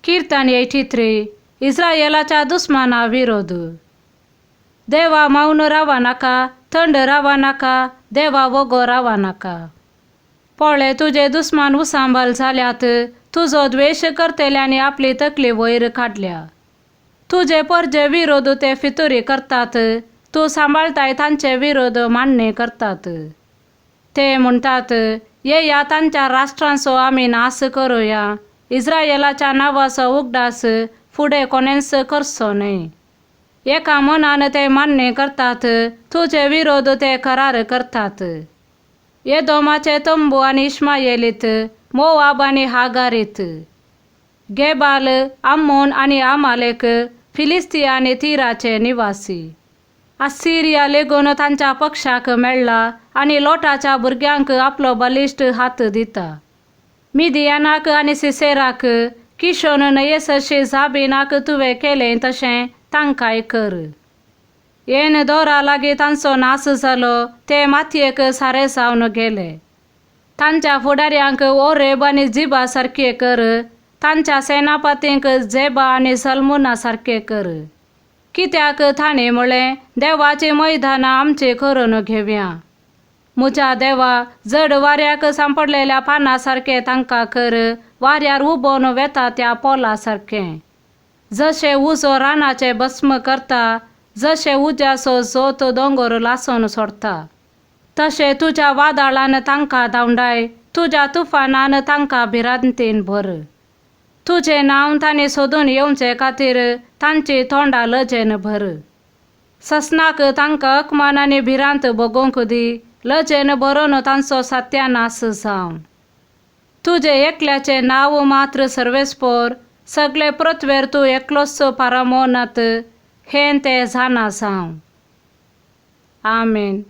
कीर्तन 83 इस्रायलाच्या दुस्माना विरोध. देवा मौन रावा नाका, थंड रावा नाका, देवा वोगो रावा नाका. पळय तुजे दुस्मान उसांबल जाल्यात, तुजो द्वेश करतल्यांनी आपली तकली वयर काडल्या. तुजे परजे विरोध ते फितुरी करतात, तूं सांबाळताय तांचे विरोध मांडणी करतात. ते म्हणटात, येया तांच्या राष्ट्रांचो आमी नाश करुया, इस्रायलाच्या नांवाचो उगडास फुडें कोणेंच करचो न्हय. एका मनान ते मान्य करतात, तुजे विरोध ते करार करतात. येदोमाचे तंबू आनी इश्मायेलीत, मोवाब आनी हागारीत, गेबाल, अम्मोन आनी अमालेक, फिलिस्ती आनी तिराचे निवासी. असिरिया लेगून तांच्या पक्षाक मेळ्ळा आनी लोटाच्या भुरग्यांक आपलो बलिश्ट हात दिता. मिदियानाक आनी सिसेराक, किशोन न्हंयेसरशी जाबिनाक तुवें केलें तशें तांकांय कर. येन दोरा लागीं तांचो नाश जालो, ते मातयेक सारे जावन गेले. तांच्या फुडाऱ्यांक ओरेब आनी जिबा सारके कर, तांच्या सेनापतींक जेबा आनी सलमुना सारके कर. कित्याक तांणी म्हळें, देवाचीं मैदानां आमचीं करून घेवया. म्हज्या देवा, जड वाऱ्याक सांपडलेल्या पाना सारकें तांकां कर, वाऱ्यार उबोवन वेता त्या पोला सारकें. जशें उजो रानाचें भस्म करता, जशें उज्याचो जोत दोंगर लासून सोडटा, तशें तुज्या वादळान तांकां धांवडाय, तुज्या तुफानान तांकां भिरांतीन भर. तुजें नांव तांणी सोदून येवचे खातीर तांची तोंडां लजेन भर. ससनाक तांकां अकमान आनी भिरांत भोगोवंक दी, लजेन भरून तांचो सत्यानाश जावं. तुजें एकल्याचें नांव मात्र सर्वेस्पोर, सगळे पृथ्वेर तूं एकलोच पारमोनात हें ते जाणा जावं. आमेन.